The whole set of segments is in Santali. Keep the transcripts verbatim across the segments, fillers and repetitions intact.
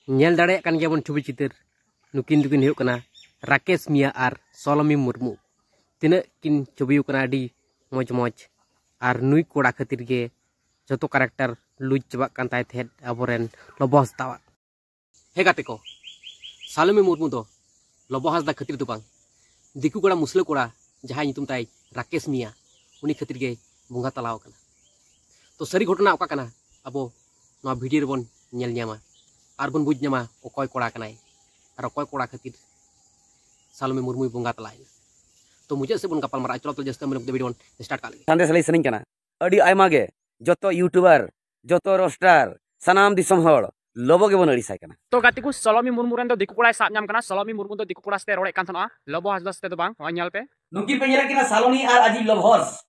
ᱧᱮᱞ ᱫᱟᱲᱮᱭᱟᱜ ᱠᱟᱱ ᱜᱮᱭᱟᱵᱚᱱ ᱪᱷᱚᱵᱤ ᱪᱤᱛᱟᱹᱨ, ᱱᱩᱠᱤᱱ ᱫᱚᱠᱤᱱ ᱦᱩᱭᱩᱜ ᱠᱟᱱᱟ ᱨᱟᱠᱮᱥ ᱢᱤᱭᱟ ᱟᱨ ᱥᱚᱞᱚᱢᱤ ᱢᱩᱨᱢᱩ᱾ ᱛᱤᱱᱟᱹᱜ ᱠᱤᱱ ᱪᱷᱚᱵᱤ ᱠᱟᱱᱟ, ᱟᱹᱰᱤ ᱢᱚᱡᱽ ᱢᱚᱡᱽ᱾ ᱟᱨ ᱱᱩᱭ ᱠᱚᱲᱟ ᱠᱷᱟᱹᱛᱤᱨ ᱜᱮ ᱡᱚᱛᱚ ᱠᱮᱨᱮᱠᱴᱟᱨ ᱞᱩᱡᱽ ᱪᱟᱵᱟᱜ ᱠᱟᱱ ᱛᱟᱭ ᱛᱟᱦᱮᱸᱫ ᱟᱵᱚᱨᱮᱱ ᱞᱚᱵᱚ ᱦᱟᱸᱥᱫᱟᱣᱟᱜ᱾ ᱦᱮᱸ ᱜᱟᱛᱮ ᱠᱚ, ᱥᱟᱞᱚᱢᱤ ᱢᱩᱨᱢᱩ ᱫᱚ ᱞᱚᱵᱚ ᱦᱟᱸᱥᱫᱟ ᱠᱷᱟᱹᱛᱤᱨ ᱫᱚ ᱵᱟᱝ, ᱫᱤᱠᱩ ᱠᱚᱲᱟ, ᱢᱩᱥᱞᱟᱹ ᱠᱚᱲᱟ, ᱡᱟᱦᱟᱸᱭ ᱧᱩᱛᱩᱢ ᱛᱟᱭ ᱨᱟᱠᱮᱥ ᱢᱤᱭᱟ, ᱩᱱᱤ ᱠᱷᱟᱹᱛᱤᱨ ᱜᱮᱭ ᱵᱚᱸᱜᱟ ᱛᱟᱞᱟᱣ ᱟᱠᱟᱱᱟ᱾ ᱛᱚ ᱥᱟᱹᱨᱤ ᱜᱷᱚᱴᱚᱱᱟ ᱚᱠᱟ ᱠᱟᱱᱟ, ᱟᱵᱚ ᱱᱚᱣᱟ ᱵᱷᱤᱰᱤᱭᱳ ᱨᱮᱵᱚᱱ ᱧᱮᱞ ᱧᱟᱢᱟ ᱟᱨ ᱵᱚᱱ ᱵᱩᱡᱽ ᱧᱟᱢᱟ ᱚᱠᱚᱭ ᱠᱚᱲᱟ ᱠᱟᱱᱟᱭ ᱟᱨ ᱚᱠᱚᱭ ᱠᱚᱲᱟ ᱠᱷᱟᱹᱛᱤᱨ ᱥᱟᱞᱚᱢᱤ ᱢᱩᱨᱢᱩᱭ ᱵᱚᱸᱜᱟ ᱛᱟᱞᱟᱭᱮᱱᱟ᱾ ᱛᱚ ᱢᱩᱪᱟᱹᱫ ᱥᱮᱫ ᱵᱚᱱ ᱜᱟᱯᱟᱞ ᱢᱟᱨᱟᱜᱼᱟ᱾ ᱪᱚᱞᱚ ᱛᱚ ᱡᱟᱹᱥᱛᱤ ᱵᱟᱝ ᱵᱷᱤᱰᱤᱭᱳ ᱵᱚᱱ ᱥᱴᱟᱨᱴ ᱠᱟᱜ ᱞᱮᱜᱮ᱾ ᱥᱟᱸᱫᱮᱥ ᱞᱟᱹᱭ ᱥᱟᱱᱟᱧ ᱠᱟᱱᱟ, ᱟᱹᱰᱤ ᱟᱭᱢᱟ ᱜᱮ ᱡᱚᱛᱚ ᱤᱭᱩᱴᱩᱵᱟᱨ, ᱡᱚᱛᱚ ᱨᱳᱥᱴᱟᱨ, ᱥᱟᱱᱟᱢ ᱫᱤᱥᱚᱢ ᱦᱚᱲ ᱞᱚᱵᱚ ᱜᱮᱵᱚᱱ ᱟᱹᱲᱤᱥᱟᱭ ᱠᱟᱱᱟ᱾ ᱛᱚ ᱜᱟᱛᱮ ᱠᱚ, ᱥᱚᱞᱚᱢᱤ ᱢᱩᱨᱢᱩ ᱨᱮᱱ ᱫᱚ ᱫᱤᱠᱩ ᱠᱚᱲᱟᱭ ᱥᱟᱵ ᱧᱟᱢ ᱠᱟᱱᱟ᱾ ᱥᱚᱞᱚᱢᱤ ᱢᱩᱨᱢᱩ ᱫᱚ ᱫᱤᱠᱩ ᱠᱚᱲᱟ ᱥᱟᱛᱮ ᱨᱚᱲᱮᱫ ᱠᱟᱱ ᱛᱟᱦᱮᱱᱟ, ᱞᱚᱵᱚ ᱦᱟᱸᱥᱫᱟ ᱥᱟᱛᱮ ᱫᱚ ᱵᱟᱝ᱾ ᱦᱚᱸᱜᱼᱚᱭ ᱧᱮᱞ ᱯᱮ᱾ ᱱᱩᱠᱤᱱ ᱯᱮ ᱧᱮᱞᱮᱫ ᱠᱤᱱᱟ ᱥᱟᱞᱚᱱᱤ ᱟᱨ ᱟᱡᱤᱡ ᱞᱚᱵᱷᱚᱨᱥ᱾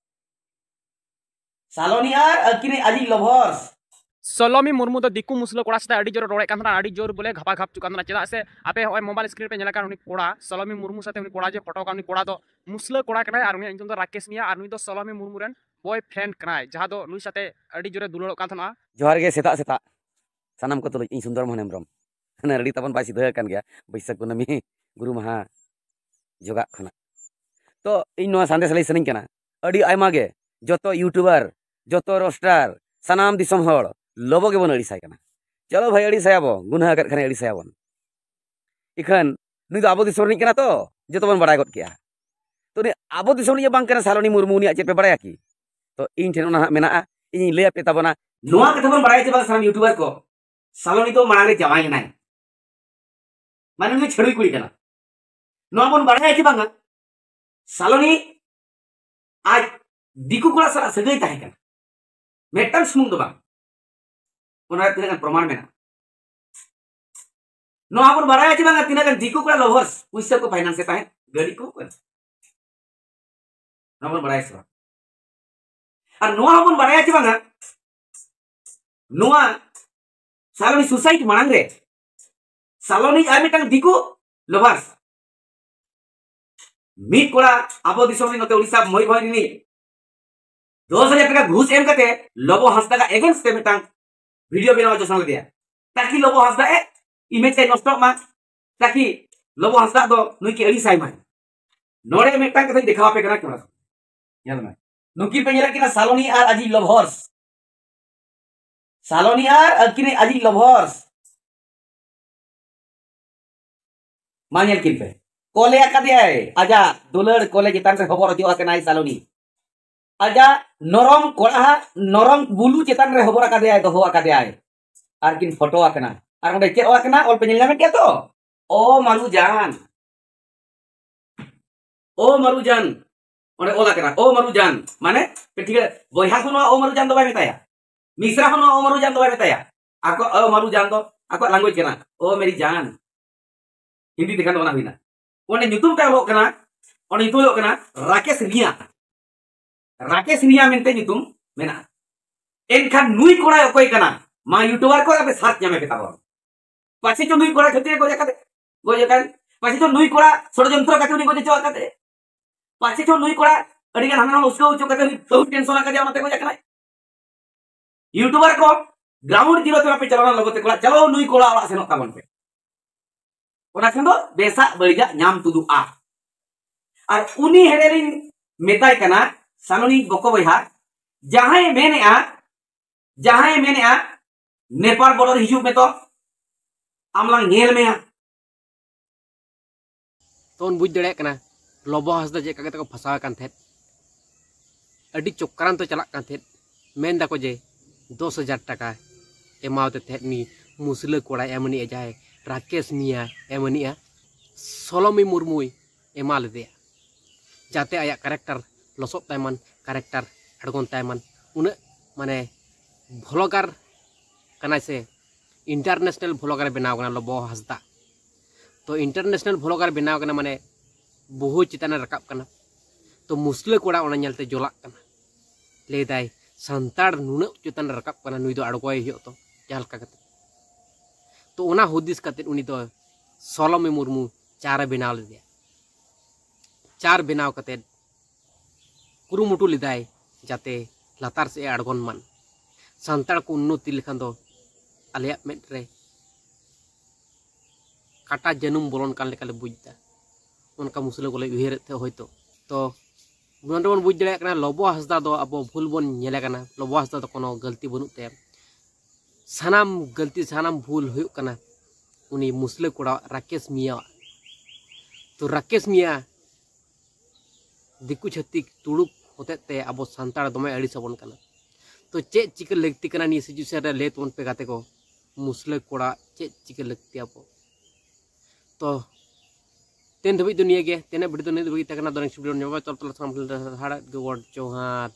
ᱥᱟᱞᱚᱱᱤ ᱟᱨ ᱟᱹᱠᱤᱱ ᱟᱡᱤᱡ ᱞᱚᱵᱷᱚᱨᱥ᱾ ᱥᱚᱞᱚᱢᱤ ᱢᱩᱨᱢᱩ ᱫᱚ ᱫᱤᱠᱩ ᱢᱩᱥᱞᱟᱹ ᱠᱚᱲᱟ ᱥᱟᱛᱮ ᱟᱹᱰᱤ ᱡᱳᱨ ᱨᱚᱲᱮᱫ ᱠᱟᱱ ᱛᱟᱦᱮᱱᱟ, ᱟᱹᱰᱤ ᱡᱳᱨ ᱵᱚᱞᱮ ᱜᱷᱟᱯᱟ ᱜᱷᱟᱯ ᱪᱩᱜ ᱠᱟᱱ ᱛᱟᱦᱮᱱᱟ᱾ ᱪᱮᱫᱟᱜ ᱥᱮ ᱟᱯᱮ ᱦᱚᱸᱜᱼᱚᱭ ᱢᱳᱵᱟᱭᱤᱞ ᱥᱠᱨᱤᱱ ᱨᱮ ᱯᱮ ᱧᱮᱞ ᱠᱟᱱ ᱩᱱᱤ ᱠᱚᱲᱟ, ᱥᱚᱞᱚᱢᱤ ᱢᱩᱨᱢᱩ ᱥᱟᱛᱮ ᱩᱱᱤ ᱠᱚᱲᱟ ᱡᱮ ᱯᱷᱳᱴᱳ ᱠᱟᱱ, ᱩᱱᱤ ᱠᱚᱲᱟ ᱫᱚ ᱢᱩᱥᱞᱟᱹ ᱠᱚᱲᱟ ᱠᱟᱱᱟᱭ ᱟᱨ ᱩᱱᱤᱭᱟᱜ ᱧᱩᱛᱩᱢ ᱫᱚ ᱨᱟᱠᱮᱥ ᱢᱤᱭᱟ ᱟᱨ ᱱᱩᱭ ᱫᱚ ᱥᱚᱞᱚᱢᱤ ᱢᱩᱨᱢᱩ ᱨᱮᱱ ᱵᱚᱭ ᱯᱷᱨᱮᱱᱰ ᱠᱟᱱᱟᱭ, ᱡᱟᱦᱟᱸ ᱫᱚ ᱱᱩᱭ ᱥᱟᱛᱮ ᱟᱹᱰᱤ ᱡᱳᱨᱮ ᱫᱩᱞᱟᱹᱲᱚᱜ ᱠᱟᱱ ᱛᱟᱦᱮᱱᱟ᱾ ᱡᱚᱦᱟᱨ ᱜᱮ ᱥᱮᱛᱟᱜ ᱥᱮᱛᱟᱜ ᱥᱟᱱᱟᱢ ᱠᱚ ᱛᱩᱞᱩᱡ᱾ ᱤᱧ ᱥᱩᱱᱫᱚᱨ ᱢᱳᱦᱚᱱ ᱦᱮᱢᱵᱨᱚᱢ᱾ ᱦᱟᱱᱮ ᱨᱮᱰᱤ ᱛᱟᱵᱚᱱ ᱵᱟᱭ ᱥᱤᱫᱷᱟᱹ ᱟᱠᱟᱱ ᱜᱮᱭᱟ, ᱵᱟᱹᱭᱥᱟᱹᱠᱷ ᱠᱩᱱᱟᱹᱢᱤ ᱜᱩᱨᱩ ᱢᱟᱦᱟ ᱡᱚᱜᱟᱜ ᱠᱷᱚᱱᱟᱜ᱾ ᱛᱚ ᱤᱧ ᱱᱚᱣᱟ ᱥᱟᱸᱫᱮᱥ ᱞᱟᱹᱭ ᱥᱟᱱᱟᱧ ᱠᱟᱱᱟ, ᱟᱹᱰᱤ ᱟᱭᱢᱟ ᱜᱮ ᱡᱚᱛᱚ ᱤᱭᱩᱴᱩᱵᱟᱨ, ᱡᱚᱛᱚ ᱨᱳᱥᱴᱟᱨ, ᱥᱟᱱᱟᱢ ᱫᱤᱥᱚᱢ ᱦᱚᱲ ᱞᱚᱵᱚ ᱜᱮᱵᱚᱱ ᱟᱹᱲᱤᱥᱟᱭ ᱠᱟᱱᱟ᱾ ᱪᱚᱞᱚ ᱵᱷᱟᱭ, ᱟᱹᱲᱤᱥᱟᱭᱟᱵᱚ, ᱜᱩᱱᱟᱹ ᱟᱠᱟᱫ ᱠᱷᱟᱱᱮ ᱟᱹᱲᱤᱥᱟᱭᱟᱵᱚᱱ᱾ ᱤᱠᱷᱟᱹᱱ ᱱᱩᱭ ᱫᱚ ᱟᱵᱚ ᱫᱤᱥᱚᱢ ᱨᱤᱱᱤᱡ ᱠᱟᱱᱟ ᱛᱚ, ᱡᱚᱛᱚ ᱵᱚᱱ ᱵᱟᱲᱟᱭ ᱜᱚᱫ ᱠᱮᱜᱼᱟ᱾ ᱛᱚ ᱩᱱᱤ ᱟᱵᱚ ᱫᱤᱥᱚᱢ ᱨᱤᱱᱤᱡ ᱵᱟᱝ ᱠᱟᱱᱟ ᱥᱟᱞᱚᱱᱤ ᱢᱩᱨᱢᱩ, ᱩᱱᱤᱭᱟᱜ ᱪᱮᱫ ᱯᱮ ᱵᱟᱲᱟᱭᱟ ᱠᱤ? ᱛᱚ ᱤᱧ ᱴᱷᱮᱱ ᱚᱱᱟ ᱦᱟᱸᱜ ᱢᱮᱱᱟᱜᱼᱟ, ᱤᱧᱤᱧ ᱞᱟᱹᱭ ᱟᱯᱮ ᱛᱟᱵᱚᱱᱟ᱾ ᱱᱚᱣᱟ ᱠᱟᱛᱷᱟ ᱵᱚᱱ ᱵᱟᱲᱟᱭᱟ ᱪᱮ ᱵᱟᱝ ᱥᱟᱱᱟᱢ ᱤᱭᱩᱴᱩᱵᱟᱨ ᱠᱚ, ᱥᱟᱞᱚᱱᱤ ᱫᱚ ᱢᱟᱲᱟᱝ ᱨᱮ ᱡᱟᱶᱟᱭ ᱮᱱᱟᱭ, ᱢᱟᱱᱮ ᱩᱱᱤ ᱪᱷᱟᱹᱲᱩᱭ ᱠᱩᱲᱤ ᱠᱟᱱᱟ᱾ ᱱᱚᱣᱟ ᱵᱚᱱ ᱵᱟᱲᱟᱭᱟ ᱪᱮ ᱵᱟᱝᱟ? ᱥᱟᱞᱚᱱᱤ ᱟᱡ ᱫᱤᱠᱩ ᱠᱚᱲᱟ ᱥᱟᱞᱟᱜ ᱥᱟᱹᱜᱟᱹᱭ ᱛᱟᱦᱮᱸ ᱠᱟᱱᱟ, ᱢᱤᱫᱴᱟᱝ ᱥᱩᱢᱩᱝ ᱫᱚ ᱵᱟᱝ, ᱚᱱᱟ ᱨᱮ ᱛᱤᱱᱟᱹᱜ ᱜᱟᱱ ᱯᱨᱚᱢᱟᱱ ᱢᱮᱱᱟᱜᱼᱟ᱾ ᱱᱚᱣᱟ ᱵᱚᱱ ᱵᱟᱲᱟᱭᱟ ᱪᱮ ᱵᱟᱝᱟ ᱛᱤᱱᱟᱹᱜ ᱜᱟᱱ ᱫᱤᱠᱩ ᱠᱚᱲᱟ ᱞᱚᱵᱷᱟᱨᱥ ᱯᱩᱭᱥᱟᱹ ᱠᱚ ᱯᱷᱟᱭᱱᱟᱱᱥ ᱮ ᱛᱟᱦᱮᱸᱫ, ᱜᱟᱹᱰᱤ ᱠᱚ? ᱱᱚᱣᱟ ᱵᱚᱱ ᱵᱟᱲᱟᱭᱟ ᱥᱮ ᱵᱟᱝ? ᱟᱨ ᱱᱚᱣᱟ ᱦᱚᱸᱵᱚᱱ ᱵᱟᱲᱟᱭᱟ ᱪᱮ ᱵᱟᱝᱟ, ᱱᱚᱣᱟ ᱥᱟᱞᱚᱱᱤ ᱥᱩᱥᱟᱭᱤᱰ ᱢᱟᱲᱟᱝ ᱨᱮ ᱥᱟᱞᱚᱱᱤ ᱟᱨ ᱢᱤᱫᱴᱟᱝ ᱫᱤᱠᱩ ᱞᱚᱵᱷᱟᱨᱥ ᱢᱤᱫ ᱠᱚᱲᱟ ᱟᱵᱚ ᱫᱤᱥᱚᱢ ᱨᱤᱱ ᱱᱚᱛᱮ ᱩᱲᱤᱥᱥᱟ ᱢᱚᱭᱩᱨᱵᱷᱚᱸᱡᱽ ᱨᱤᱱᱤᱡ ᱫᱚᱥ ᱦᱟᱡᱟᱨ ᱴᱟᱠᱟ ᱜᱷᱩᱥ ᱮᱢ ᱠᱟᱛᱮ ᱞᱚᱵᱚ ᱦᱟᱸᱥᱫᱟ ᱟᱜ against ᱛᱮ ᱢᱤᱫᱴᱟᱝ ᱵᱷᱤᱰᱤᱭᱳ ᱵᱮᱱᱟᱣ ᱦᱚᱪᱚ ᱥᱟᱱᱟ ᱞᱮᱫᱮᱭᱟ, ᱛᱟᱠᱤ ᱞᱚᱵᱚ ᱦᱟᱸᱥᱫᱟ ᱮ ᱤᱢᱮᱡᱽ ᱛᱮ ᱱᱚᱥᱴᱚᱜ ᱢᱟ, ᱛᱟᱠᱤ ᱞᱚᱵᱚ ᱦᱟᱸᱥᱫᱟ ᱫᱚ ᱱᱩᱭ ᱠᱤ ᱟᱹᱲᱤᱥᱟᱭ ᱢᱟᱭ᱾ ᱱᱚᱰᱮ ᱢᱤᱫᱴᱟᱝ ᱠᱟᱛᱷᱟᱧ ᱫᱮᱠᱷᱟᱣ ᱟᱯᱮ ᱠᱟᱱᱟ, ᱠᱮᱢᱮᱨᱟ ᱥᱟᱢᱟᱝ ᱧᱮᱞ ᱢᱮ᱾ ᱱᱩᱠᱤᱱ ᱯᱮ ᱧᱮᱞᱮᱫ ᱠᱤᱱᱟ ᱥᱟᱞᱚᱱᱤ ᱟᱨ ᱟᱡᱤᱡ ᱞᱚᱵᱷᱚᱨᱥ᱾ ᱥᱟᱞᱚᱱᱤ ᱟᱨ ᱟᱹᱠᱤᱱ ᱟᱡᱤᱡ ᱞᱚᱵᱷᱚᱨᱥ᱾ ᱢᱟ ᱧᱮᱞ ᱠᱤᱱ ᱯᱮ᱾ ᱠᱚᱞᱮ ᱟᱠᱟᱫᱮᱭᱟᱭ, ᱟᱡᱟᱜ ᱫᱩᱞᱟᱹᱲ ᱠᱚᱞᱮ ᱪᱮᱛᱟᱱ ᱨᱮ ᱦᱚᱵᱚᱨ ᱦᱚᱪᱚ ᱟᱠᱟᱱᱟᱭ ᱥᱟᱞᱚᱱᱤ᱾ ᱟᱡᱟᱜ ᱱᱚᱨᱚᱢ ᱠᱚᱲᱟ ᱦᱟᱜ ᱱᱚᱨᱚᱢ ᱵᱩᱞᱩ ᱪᱮᱛᱟᱱ ᱨᱮ ᱦᱚᱵᱚᱨ ᱟᱠᱟᱫᱮᱭᱟᱭ, ᱫᱚᱦᱚ ᱟᱠᱟᱫᱮᱭᱟᱭ᱾ ᱟᱨ ᱠᱤᱱ ᱯᱷᱳᱴᱳ ᱟᱠᱟᱱᱟ᱾ ᱟᱨ ᱚᱸᱰᱮ ᱪᱮᱫ ᱚᱞ ᱟᱠᱟᱱᱟ? ᱚᱞ ᱯᱮ ᱧᱮᱞ ᱧᱟᱢᱮᱫ ᱜᱮᱭᱟ ᱛᱚ? ᱳ ᱢᱟᱨᱩ ᱡᱟᱱ, ᱳ ᱢᱟᱨᱩ ᱡᱟᱱ᱾ ᱚᱸᱰᱮ ᱚᱞ ᱟᱠᱟᱱᱟ, ᱳ ᱢᱟᱨᱩ ᱡᱟᱱ᱾ ᱢᱟᱱᱮ, ᱴᱷᱤᱠ ᱜᱮᱭᱟ, ᱵᱚᱭᱦᱟ ᱠᱚ ᱱᱚᱣᱟ ᱳ ᱢᱟᱨᱩ ᱡᱟᱱ ᱫᱚ ᱵᱟᱭ ᱢᱮᱛᱟᱭᱟ᱾ ᱢᱤᱥᱨᱟ ᱦᱚᱸ ᱱᱚᱣᱟ ᱳ ᱢᱟᱨᱩ ᱡᱟᱱ ᱫᱚ ᱵᱟᱭ ᱢᱮᱛᱟᱭᱟ᱾ ᱟᱠᱚ ᱳ ᱢᱟᱨᱩ ᱡᱟᱱ ᱫᱚ ᱟᱠᱚᱣᱟᱜ ᱞᱮᱝᱜᱩᱭᱮᱡᱽ ᱠᱟᱱᱟ, ᱳ ᱢᱮᱨᱤ ᱡᱟᱱ᱾ ᱦᱤᱱᱫᱤ ᱛᱮᱠᱷᱟᱱ ᱫᱚ ᱚᱱᱟ ᱦᱩᱭᱱᱟ᱾ ᱚᱸᱰᱮ ᱧᱩᱛᱩᱢ ᱛᱟᱭ ᱚᱞᱚᱜ ᱠᱟᱱᱟ, ᱚᱸᱰᱮ ᱧᱩᱛᱩᱢ ᱚᱞᱚᱜ ᱠᱟᱱᱟ ᱨᱟᱠᱮᱥ ᱨᱤᱭᱟ᱾ ᱨᱟᱠᱮᱥ ᱨᱤᱭᱟ ᱢᱮᱱᱛᱮ ᱧᱩᱛᱩᱢ ᱢᱮᱱᱟᱜᱼᱟ᱾ ᱮᱱᱠᱷᱟᱱ ᱱᱩᱭ ᱠᱚᱲᱟᱭ ᱚᱠᱚᱭ ᱠᱟᱱᱟ? ᱢᱟ YouTuber ᱠᱚᱨᱮ ᱟᱯᱮ ᱥᱟᱨᱪ ᱧᱟᱢᱮ ᱯᱮ ᱛᱟᱵᱚᱱ᱾ ᱯᱟᱪᱷᱮ ᱪᱚ ᱱᱩᱭ ᱠᱚᱲᱟ ᱪᱷᱟᱹᱛᱤᱠ ᱜᱚᱡ ᱟᱠᱟᱫᱮ, ᱜᱚᱡ ᱟᱠᱟᱱ᱾ ᱯᱟᱪᱷᱮ ᱪᱚ ᱱᱩᱭ ᱠᱚᱲᱟ ᱥᱚᱲᱡᱚᱱᱛᱨᱚ ᱠᱟᱛᱮ ᱩᱱᱤ ᱜᱚᱡ ᱦᱚᱪᱚ ᱟᱠᱟᱫᱮ᱾ ᱯᱟᱪᱷᱮ ᱪᱚ ᱱᱩᱭ ᱠᱚᱲᱟ ᱟᱹᱰᱤ ᱜᱟᱱ ᱦᱟᱱᱟ ᱱᱟᱣᱟ ᱩᱥᱠᱟᱹᱣ ᱦᱚᱪᱚ ᱠᱟᱛᱮ ᱩᱱᱤ ᱵᱟᱹᱦᱩ ᱴᱮᱱᱥᱚᱱ ᱟᱠᱟᱫᱮᱭᱟ, ᱚᱱᱟᱛᱮ ᱜᱚᱡ ᱟᱠᱟᱱᱟᱭ᱾ YouTuber ᱠᱚ, ground zero ᱛᱮ ᱵᱟᱯᱮ ᱪᱟᱞᱟᱣ ᱞᱮᱱᱟ ᱞᱚᱜᱚᱛᱮ ᱠᱚᱲᱟ, ᱪᱟᱞᱟᱣ ᱱᱩᱭ ᱠᱚᱲᱟ ᱚᱲᱟᱜ ᱥᱮᱱᱚᱜ ᱛᱟᱵᱚᱱ ᱯᱮ᱾ ᱚᱱᱟ ᱠᱷᱟᱱ ᱫᱚ ᱵᱮᱥᱟᱜ ᱵᱟᱹᱲᱤᱡᱟᱜ ᱧᱟᱢ ᱛᱩᱫᱩᱜᱼᱟ᱾ ᱟᱨ ᱩᱱᱤ ᱦᱮᱲᱮᱞᱤᱧ ᱢᱮᱛᱟᱭ ᱠᱟᱱᱟ, ᱥᱟᱞᱚᱱᱤ ᱵᱚᱠᱚ ᱵᱚᱭᱦᱟ, ᱡᱟᱦᱟᱸᱭ ᱢᱮᱱᱮᱜᱼᱟ, ᱡᱟᱦᱟᱸᱭ ᱢᱮᱱᱮᱜᱼᱟ, ᱱᱮᱯᱟᱞ border ᱦᱤᱡᱩᱜ ᱢᱮ ᱛᱚ, ᱟᱢ ᱞᱟᱝ ᱧᱮᱞ ᱢᱮᱭᱟ᱾ ᱛᱚ ᱵᱚᱱ ᱵᱩᱡᱽ ᱫᱟᱲᱮᱭᱟᱜ ᱠᱟᱱᱟ, ᱞᱚᱵᱚ ᱦᱟᱸᱥᱫᱟ ᱪᱮᱫ ᱞᱮᱠᱟ ᱠᱟᱛᱮ ᱠᱚ ᱯᱷᱟᱸᱥᱟᱣ ᱟᱠᱟᱱ ᱛᱟᱦᱮᱸᱫ᱾ ᱟᱹᱰᱤ ᱪᱚᱠᱨᱟᱱᱛᱚ ᱪᱟᱞᱟᱜ ᱠᱟᱱ ᱛᱟᱦᱮᱸᱫ᱾ ᱢᱮᱱ ᱫᱟᱠᱚ ᱡᱮ ᱫᱚᱥ ᱦᱟᱡᱟᱨ ᱴᱟᱠᱟ ᱮᱢᱟᱣᱟᱫᱮ ᱛᱟᱦᱮᱸᱫ ᱩᱱᱤ ᱢᱩᱥᱞᱟᱹ ᱠᱚᱲᱟᱭ ᱮᱢ ᱟᱹᱱᱤᱡᱼᱟ, ᱡᱟᱦᱟᱸᱭ ᱨᱟᱠᱮᱥ ᱢᱤᱭᱟ ᱮᱢ ᱟᱹᱱᱤᱡᱼᱟ, ᱥᱚᱞᱚᱢᱤ ᱢᱩᱨᱢᱩᱭ ᱮᱢᱟ ᱞᱮᱫᱮᱭᱟ, ᱡᱟᱛᱮ ᱟᱭᱟᱜ character ᱞᱚᱥᱚᱫ ᱛᱟᱭ ᱢᱟᱱ, character ᱟᱬᱜᱚᱱ ᱛᱟᱭ ᱢᱟᱱ᱾ ᱩᱱᱟᱹᱜ ᱢᱟᱱᱮ vlogger ᱠᱟᱱᱟᱭ ᱥᱮ, international vlogger ᱵᱮᱱᱟᱣ ᱠᱟᱱᱟ ᱞᱚᱵᱚ ᱦᱟᱸᱥᱫᱟ᱾ ᱛᱚ international vlogger ᱵᱮᱱᱟᱣ ᱠᱟᱱᱟ ᱢᱟᱱᱮ ᱵᱚᱦᱩ ᱪᱮᱛᱟᱱ ᱨᱮ ᱨᱟᱠᱟᱵ ᱠᱟᱱᱟ᱾ ᱛᱚ ᱢᱩᱥᱞᱟᱹ ᱠᱚᱲᱟ ᱚᱱᱟ ᱧᱮᱞᱛᱮ ᱡᱚᱞᱟᱜ ᱠᱟᱱᱟ, ᱞᱟᱹᱭᱫᱟᱭ, "ᱥᱟᱱᱛᱟᱲ ᱱᱩᱱᱟᱹᱜ ᱪᱮᱛᱟᱱ ᱨᱮ ᱨᱟᱠᱟᱵ ᱠᱟᱱᱟ, ᱱᱩᱭ ᱫᱚ ᱟᱬᱜᱚᱭ ᱦᱩᱭᱩᱜ ᱛᱚ ᱡᱟᱦᱟᱸ ᱞᱮᱠᱟ ᱠᱟᱛᱮ᱾" ᱛᱚ ᱚᱱᱟ ᱦᱩᱫᱤᱥ ᱠᱟᱛᱮ ᱩᱱᱤ ᱫᱚ ᱥᱚᱞᱚᱢᱤ ᱢᱩᱨᱢᱩ ᱪᱟᱨ ᱮ ᱵᱮᱱᱟᱣ ᱞᱮᱫᱮᱭᱟ᱾ ᱪᱟᱨ ᱵᱮᱱᱟᱣ ᱠᱟᱛᱮ ᱠᱩᱨᱩᱢᱩᱴᱩ ᱞᱮᱫᱟᱭ ᱡᱟᱛᱮ ᱞᱟᱛᱟᱨ ᱥᱮᱫ ᱮ ᱟᱬᱜᱚᱱ ᱢᱟᱱ᱾ ᱥᱟᱱᱛᱟᱲ ᱠᱚ ᱩᱱᱱᱚᱛᱤ ᱞᱮᱠᱷᱟᱱ ᱫᱚ ᱟᱞᱮᱭᱟᱜ ᱢᱮᱫ ᱨᱮ ᱠᱟᱴᱟ ᱡᱟᱹᱱᱩᱢ ᱵᱚᱞᱚᱱ ᱠᱟᱱ ᱞᱮᱠᱟᱞᱮ ᱵᱩᱡᱽ ᱮᱫᱟ᱾ ᱚᱱᱠᱟ ᱢᱩᱥᱞᱟᱹ ᱠᱚᱞᱮ ᱩᱭᱦᱟᱹᱨᱮᱫ ᱛᱟᱦᱮᱸᱫ ᱦᱚᱭᱛᱳ᱾ ᱛᱚ ᱱᱚᱰᱮ ᱵᱚᱱ ᱵᱩᱡᱽ ᱫᱟᱲᱮᱭᱟᱜ ᱠᱟᱱᱟ, ᱞᱚᱵᱚ ᱦᱟᱸᱥᱫᱟ ᱫᱚ ᱟᱵᱚ ᱵᱷᱩᱞ ᱵᱚᱱ ᱧᱮᱞᱮ ᱠᱟᱱᱟ᱾ ᱞᱚᱵᱚ ᱦᱟᱸᱥᱫᱟ ᱫᱚ ᱠᱳᱱᱳ ᱜᱟᱹᱞᱛᱤ ᱵᱟᱹᱱᱩᱜ ᱛᱟᱭᱟ᱾ ᱥᱟᱱᱟᱢ ᱜᱟᱹᱞᱛᱤ, ᱥᱟᱱᱟᱢ ᱵᱷᱩᱞ ᱦᱩᱭᱩᱜ ᱠᱟᱱᱟ ᱩᱱᱤ ᱢᱩᱥᱞᱟᱹ ᱠᱚᱲᱟ ᱨᱟᱠᱮᱥ ᱢᱤᱭᱟᱣᱟᱜ᱾ ᱛᱚ ᱨᱟᱠᱮᱥ ᱢᱤᱭᱟ ᱫᱤᱠᱩ ᱪᱷᱟᱹᱛᱤᱠ ᱛᱩᱲᱩᱠ ᱦᱚᱛᱮᱡ ᱛᱮ ᱟᱵᱚ ᱥᱟᱱᱛᱟᱲ ᱫᱚᱢᱮ ᱟᱹᱲᱤᱥ ᱟᱵᱚᱱ ᱠᱟᱱᱟ᱾ ᱛᱚ ᱪᱮᱫ ᱪᱤᱠᱟᱹ ᱞᱟᱹᱠᱛᱤ ᱠᱟᱱᱟ ᱱᱤᱭᱟᱹ situation ᱨᱮ, ᱞᱟᱹᱭ ᱛᱟᱵᱚᱱ ᱯᱮ ᱜᱟᱛᱮ ᱠᱚ, ᱢᱩᱥᱞᱟᱹ ᱠᱚᱲᱟ ᱪᱮᱫ ᱪᱤᱠᱟᱹ ᱞᱟᱹᱠᱛᱤ ᱟᱵᱚ? ᱛᱚ ᱛᱮᱦᱮᱧ ᱫᱷᱟᱹᱵᱤᱡ ᱫᱚ ᱱᱤᱭᱟᱹ ᱜᱮ, ᱛᱮᱦᱮᱧᱟᱜ video ᱫᱚ ᱱᱤᱭᱟᱹ ᱫᱷᱟᱹᱵᱤᱡ ᱛᱟᱦᱮᱸ ᱠᱟᱱᱟ᱾ ᱫᱚ next video ᱧᱟᱢᱚᱜᱼᱟ᱾ ᱛᱚᱵ ᱛᱟᱞᱟ ᱥᱟᱱᱟᱢ ᱦᱟᱲᱟᱜ ᱜᱮ ᱜᱚᱰ ᱡᱚᱦᱟᱨ᱾